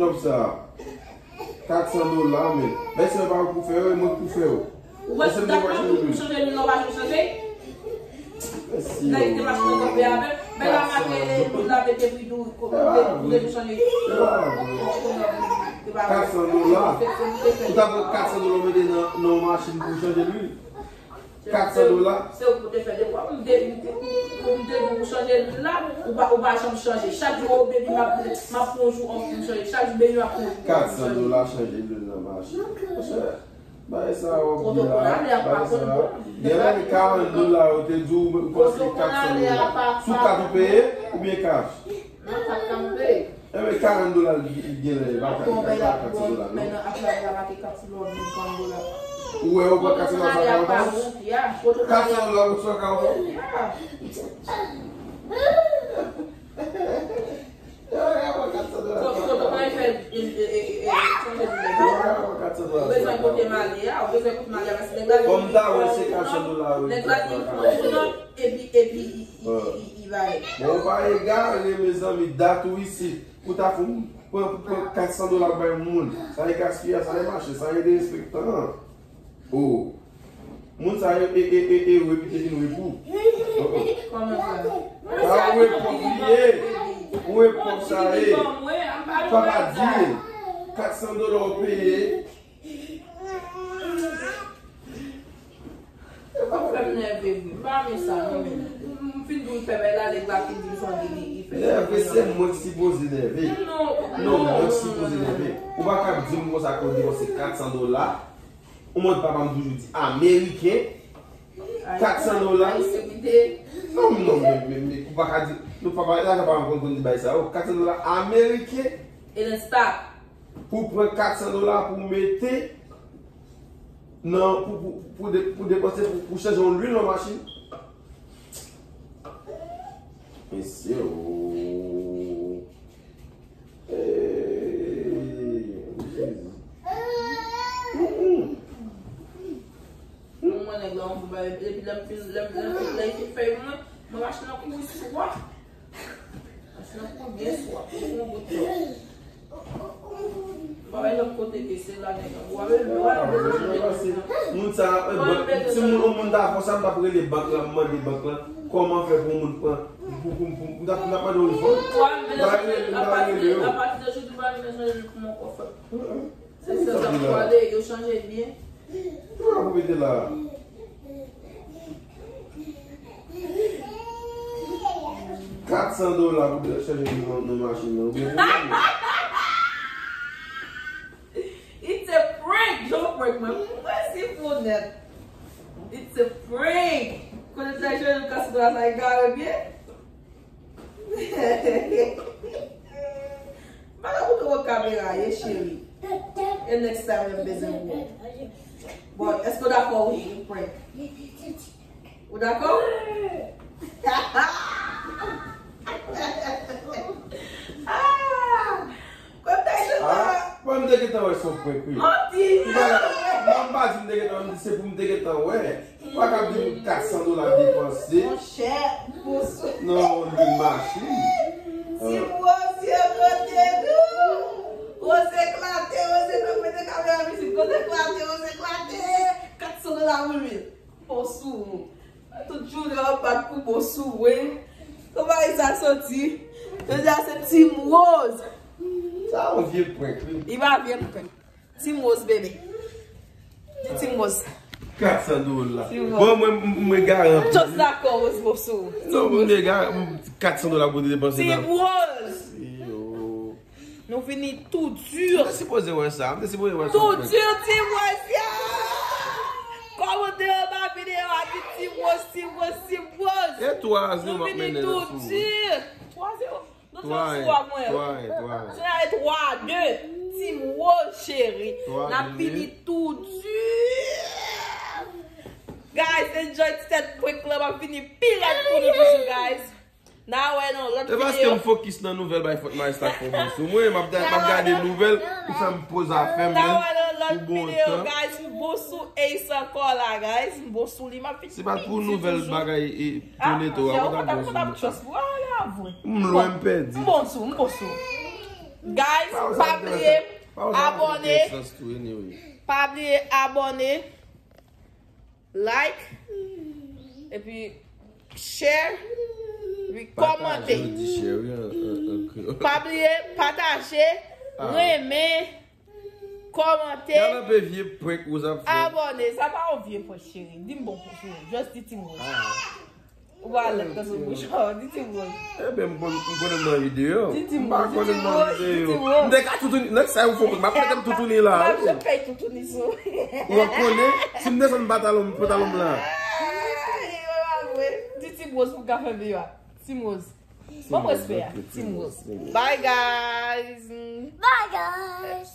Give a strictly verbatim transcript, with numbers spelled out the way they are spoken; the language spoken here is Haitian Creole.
nòb sa. Kat san dola, men. Mesye pa pou fè yo, e mwen pou fè yo. Ou wè dat m ap pou chanje lwil nan machin chanje? Nèg te machin nan kanpe avè m. Men la make lwil la mete pri dou, kote pou chanje. Kat san dola. Ou ta pran kat san dola ou mete nan, nan yon machin pou chanje lwil? Kat san dola. Se ou pou te fè devwa. Pou m te, pou m te di w chanje lwil la, ou pa, ou pa janm chanje. Chak jou, oh, baby, m ap, m ap pran yon jou off pou m chanje. Chak jou, baby, m ap pran yon jou off pou m chanje. Kat san dola chanje lwil nan machin. Monchè, bagay sa yo byen la, bagay sa yo. Gen lè karant dola, yo te di w, ou panse kat san dola. Sou kat ou peye, oubyen cash? Nan kat ka m peye. Enben, karant dola li, li gen lè, li pa kat, li pa kat dola, non. Ou wè, ou pran kat dola sa ka ou pa. Kat dola ou sou ka ou pa. Yo, yo, pran kat dola. Kote w pral fè, e, e, e, e, e, chanje de nèg la. Ou bezwen kote m ale a, ou bezwen kote m ale a, paske nèg la vin. Kòm ta wè se kat san dola, wi. Nèg la vin pran yon nòt, epi, epi, i, i, i, i, i bay. Bon, ou pa egare, mezanmi, dat ou isit. Pou ta fout pran, pran kat san dola bay moun. Sa e gaspiyaj, sa e mache, sa e derespektan. Oh. Moun sa yo e, e, e, e, repite vin repou. Oh, oh. Kòman sa? Sa yon repòs li ye. Yon repòs sa ye. Papa di, kat san dola w peye. Ou pa fè m nève vre. M pa renmen sa, non, men. M fin di w fè bagay la, nèg la fin di m sonde li, li fè. Nève, se mwen ki sipoze nève. Non, non, mwen ki sipoze nève. Ou pa ka di m konsa ke w depanse kat san dola. Ou mande papa m toujou di ameriken. Kat san dola. Ayisyen ki te. Non, non, men, men, men, ou pa ka di. Nou papa, lajan pa m konn, konn di bay sa yo. Kat san dola ameriken. E nan stak. Pou pran kat san dola pou mete nan, pou, pou, pou de-, pou depanse, pou, pou chanje yon lwil nan machin. Mesye, oh. Hey, Jezi. Mm, mm. Mwen, nèg la, on bagay, epi lè m fin, lè m, lè m, lè l fin fè mwen, mwen machin nan kouri swa. Machin nan kouri byen swa, pou yon bout tan. Ba bay lòt kote ke se la nèg an. Ou ap leve, ou ap leve. Moun sa, eh, bank, si moun, yon moun ta fè sa, m t ap rele bank la, m mande bank la, kòman fè pou moun pran, pou, pou, pou, m t ap, m t ap mande yon refund. M ta rele, m ta rele yo. Apati de jodi, m pa vin chanje pou mwen kòfè. Se sa k ap pale, yo chanje l byen. Ou pa pou mete la. Kat san dola pou chanje nan, nan machin nan, oubyen pou mwen. It's a prank, jan w prank mwen. Mwen si pou nèt. It's a prank. Kote sa chanje nan kat san dola sa, e gare byen? Pa ka moute w kamera ye, cheri. E next time, m bezwen w. Bon, èske w dakò, wi, pou prank? Ou dakò? Ah! Kòm ta jwe la. Ah, mwen, m te gentan wè se yon prank, wi. Manti. M pa, m pa di m te gentan wè, m di se pou m te gentan wè. Ou pa ka di m kat san dola depanse. Monchè, pou sou. Non, yon machin. Ti Rose, yo kote nou. Rose eklate, Rose nan mete kamera mizik. Rose eklate, Rose eklate. Kat san dola pou lwil. Bon sou ou. Tout jounen w ap bat pou bon sou ou, wi. Kòman sa soti? Jodi a se Team Rose. Sa yon vye prank, wi. Li pa vye prank. Team Rose, bebe. Di Team Rose. Kat san dola. Team Rose. Bon, mwen, mwen, mwen egare anpil. Just dakò, Rose, bon sou ou. Non, mwen egare, kat san dola pou depanse nan. Team Rose. Yo. Nou vini tou di. Mwen te sipoze wè sa. Mwen te sipoze wè sa. Tou di, Team Rose, yo. Kòmante anba videyo a, di Team Rose, Team Rose, Team Rose. E twa a zewo m ap mennen nan sou ou. Nou vini tou di. Twa zewo. Nou fè sou a mwen. Twa a en, twa a en, twa a en. Se la e twa de. Team Rose, cheri. N ap vini tou di. Guys, enjoy ti tèt prank lan. M ap vini pi rèd pou nou toujou, guys. N a wè nan lòt videyo. E paske m fokis nan nouvèl bay fòt Maestro fè bon sou mwen. M ap, m ap gade nouvèl pou fè m poze afè m, men, pou bon tan. N a wè nan lòt videyo, guys. M bon sou Ace ankò la, guys. M bon sou li, m ap vin. Se pa pou nouvèl bagay e tounen tou a, ou pa ta bon sou mwen. M lwen, m pèdi. M bon sou, m bon sou. Guys, pa bliye abòne. Pa bliye abòne. Like, epi share, epi kòmante. Pataje, yo di share, wi, an, an, an kreyòl. Pa bliye pataje, renmen, kòmante, abòne. Sa pa yon vye prank, cheri. Di m bon pou sou. Just di Team Rose. Ou pa lèt nan sou bouch. Di Team Rose. Ebyen, m konn, m konnen m nan videyo. Di Team Rose, di Team Rose, di Team Rose. M te ka toutouni, nèg sa yo fò, m ap mete m toutouni la, wi. M ap jet fèy toutouni sou. Ou ap konnen, si m desann pantalon, pantalon m la. Ay, yo pa vre. Di Team Rose pou ka fè videyo a. Team Rose. Bon, respè a. Team Rose. Bye, guys. Bye, guys.